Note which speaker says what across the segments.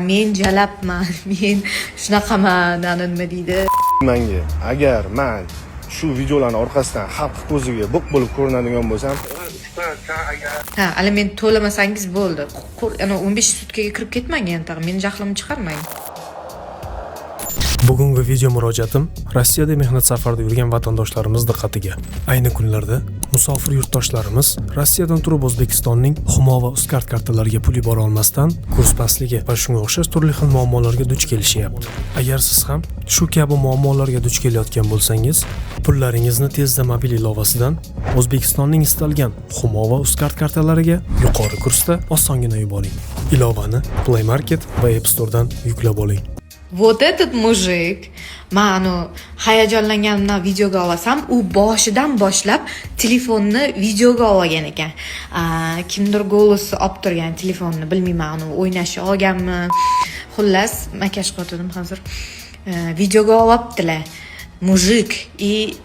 Speaker 1: Men jalabman, men shunaqaman, ani nima deydi.
Speaker 2: Manga agar man shu videolarni orqasidan xalq ko'ziga bo'q bo'lib ko'rinadigan bo'lsam,
Speaker 1: Ha, aliment to'lamasangiz bo'ldi. Ana 15 sutkaga kirib ketmang endi tag'in, meni jahlimni chiqarmang.
Speaker 3: Bugungi video murojaatim Rossiyada mehnat safarida yurgan vatandoshlarimiz diqqatiga. Ayni kunlarda musofir yurtdoshlarimiz Rossiyadan turib O'zbekistonning Humo va Uzcard kartalariga pul yubora olmasdan, kurs pastligi va shunga o'xshash turli xil muammolarga duch kelishyapti. Agar siz ham shu kabi muammolarga duch kelayotgan bo'lsangiz, pullaringizni tezda mobil ilovasidan O'zbekistonning istalgan Humo va Uzcard kartalariga yuqori kursda osongina yuboring. Ilovani Play Market va App Store'dan yuklab oling.
Speaker 1: Вот этот мужик, man anu hayajonlanganimdan videoga olsam, u boshidan boshlab telefonni videoga olgan ekan. Kimdir голос i olib turgan telefonni, bilmayman, anu o'ynashi olganmi. Xullas, makiyaj qilayotgandim hozir. Videoga olyaptilar. Мужик, и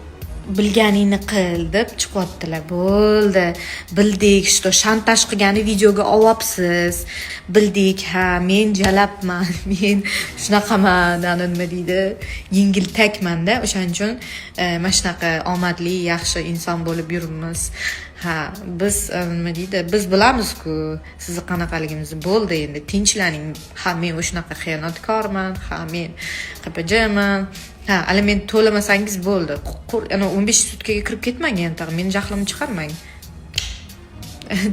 Speaker 1: bilganingni qil deb chiqyaptilar. Bo'ldi, bildik, что shantaj qilgani videoga olyapsiz, bildik. Ha, men jalabman, men shunaqaman, ani nima deydi, yengiltakmanda, o'shaning uchun mana shunaqa omadli, yaxshi inson bo'lib yuribmiz. Ha, biz nima deydi, biz bilamizku sizni qanaqaligingizni. Bo'ldi, endi tinchlaning. Ha, men shunaqa xiyonatkorman, ha, men qpjman. Ha, aliment to'lamasangiz bo'ldi. Ana 15 sutkaga kirib ketmang endi tag'in, meni jahlimni chiqarmang.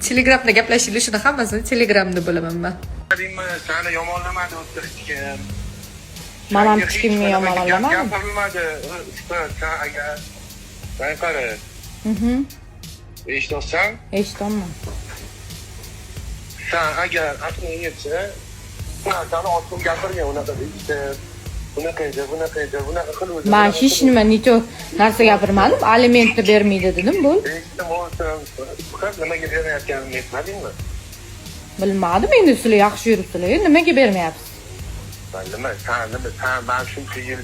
Speaker 1: Telegramda gaplashinglar, shuni hammasini Telegramda bo'laman man.
Speaker 4: Deyman, sani yomonlamadi o'tdi hech kim.
Speaker 5: Man ham
Speaker 4: Sanga
Speaker 5: hech kimni
Speaker 4: hech qanaqa
Speaker 5: yomonlamadim.
Speaker 4: Gapirilmadi. Sen agar, sen qara. Eshityapsan?
Speaker 5: Eshityapman.
Speaker 4: Sen agar aqling yetsa, sen sani otim gapirgan unaqa deyishdi. Bunaqa edi, bunaqa edi, bunaqa qiluvdi.
Speaker 5: Man hech nima, ничё narsa gapirmadim. Alimentni bermaydi dedim, bo'ldi.
Speaker 4: Eshitdim, o'lsin. Faqat nimaga bermayotganimni aytmadingmi?
Speaker 5: Bilmadim endi, sizlar yaxshi yuribsizlar, nimaga bermayapsiz?
Speaker 4: Man nima, san nima, san man shuncha yil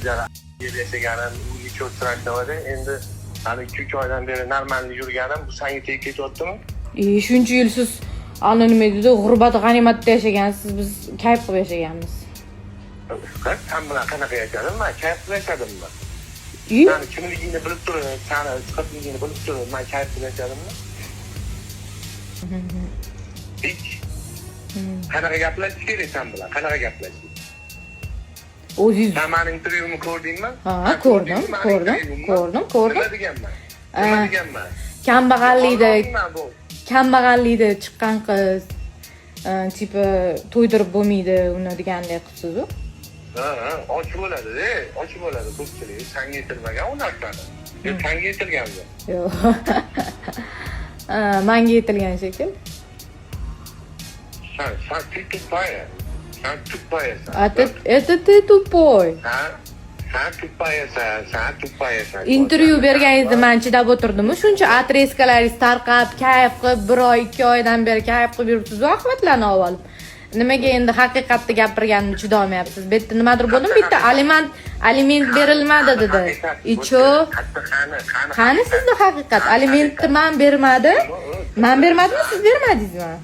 Speaker 4: yil yashaganim, ничего страшного, endi hali 2-3 oydan beri нормальный yurganim, bu sanga tegib ketyaptimi?
Speaker 5: E, shuncha yil siz ani nima deydi, g'urbat g'animatda yashagansiz, biz kayf qilib yashaganmiz.
Speaker 4: Qani, san bilan qanaqa yashadim man? Kayf qilib yashadimmi?
Speaker 5: E?
Speaker 4: Sani kimligingni bilib turib, sani chiqitligingni bilib turib, man kayf qilib yashadimmi? Hech. Qanaqa gaplashish kerak san bilan? Qanaqa gaplashish?
Speaker 5: O'zingiz.
Speaker 4: Sen mani intervyumni ko'rdingmi?
Speaker 5: Ha,
Speaker 4: Sen
Speaker 5: ko'rdim,
Speaker 4: ko'rdingmi mani
Speaker 5: ko'rdim,
Speaker 4: intervyumni?
Speaker 5: ko'rdim, ko'rdim.
Speaker 4: Nima deganman? Nima deganman?
Speaker 5: Kambag'allikda
Speaker 4: Oldingman bu.
Speaker 5: Kambag'allikda chiqqan qiz, типа to'ydirib bo'lmaydi uni degandek qilibsizu.
Speaker 4: Ha, och bo'ladi, och bo'ladi ko'pchilik. Sanga yetilmagan u narsani. Yo, sanga yetilganmi?
Speaker 5: Yo'q. Ha, manga yetilgan shekil.
Speaker 4: Sen ты тупая. Sen тупая san.
Speaker 5: А ты, это ты тупой.
Speaker 4: Sen тупая san, sen тупая san.
Speaker 5: Intervyu berganingizda man chidab o'tirdimmi? Shuncha отрезка laringiz tarqab, kayf qilib, bir oy, 2 oydan beri kayf qilib yuribsiz, oqibatlarni olib. Nimaga endi haqiqatni gapirganimni chidolmayapsiz? Bu yerda nimadir bo'ldimi? Bitta aliment berilmadi dedi. И чё?
Speaker 4: Qani, qani?
Speaker 5: Qani sizda haqiqat? Alimentni man bermadim. Man bermadimmi, siz bermadingizmi?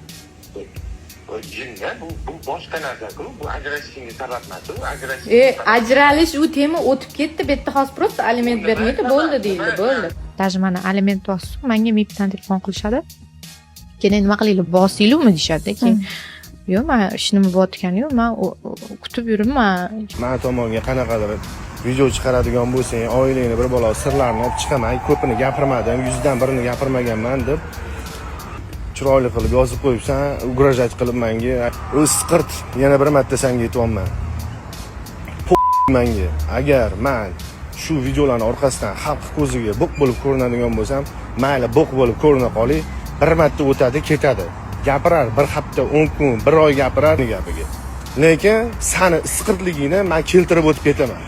Speaker 4: Bu jinni, bu boshqa narsa-ku. Bu ajrashishingga sabab emas, u ajrashish.
Speaker 5: E, ajralish u tema o'tib ketdi. Bu yerda hozir просто aliment bermaydi, bo'ldi deyildi, bo'ldi.
Speaker 6: Даже mana aliment bosib, manga MIBdan telefon qilishadi. Keyin nima qilinglar, bosinglarmi deyishadi. Keyin yo'q, man hech nima bo'layotgani yo'q, man kutib yuribman.
Speaker 2: Man tomonga qanaqadir video chiqaradigan bo'lsang, oilangni bir balo sirlarini olib chiqaman, ko'pini gapirmadim, yuzdan birini gapirmaganman deb chiroyli qilib yozib qo'yibsan, угрожать qilib menga. Isqirt, yana bir marta senga aytyapman. Manga agar man shu videolarni orqasidan xalq ko'ziga bo'q bo'lib ko'rinadigan bo'lsam, mayli, bo'q bo'lib ko'rina qolay, bir marta o'tadi, ketadi. Gapirar bir hafta, 10 kun, bir oy gapirar gapiga. Lekin sani isqirtligingni man keltirib o'tib ketaman.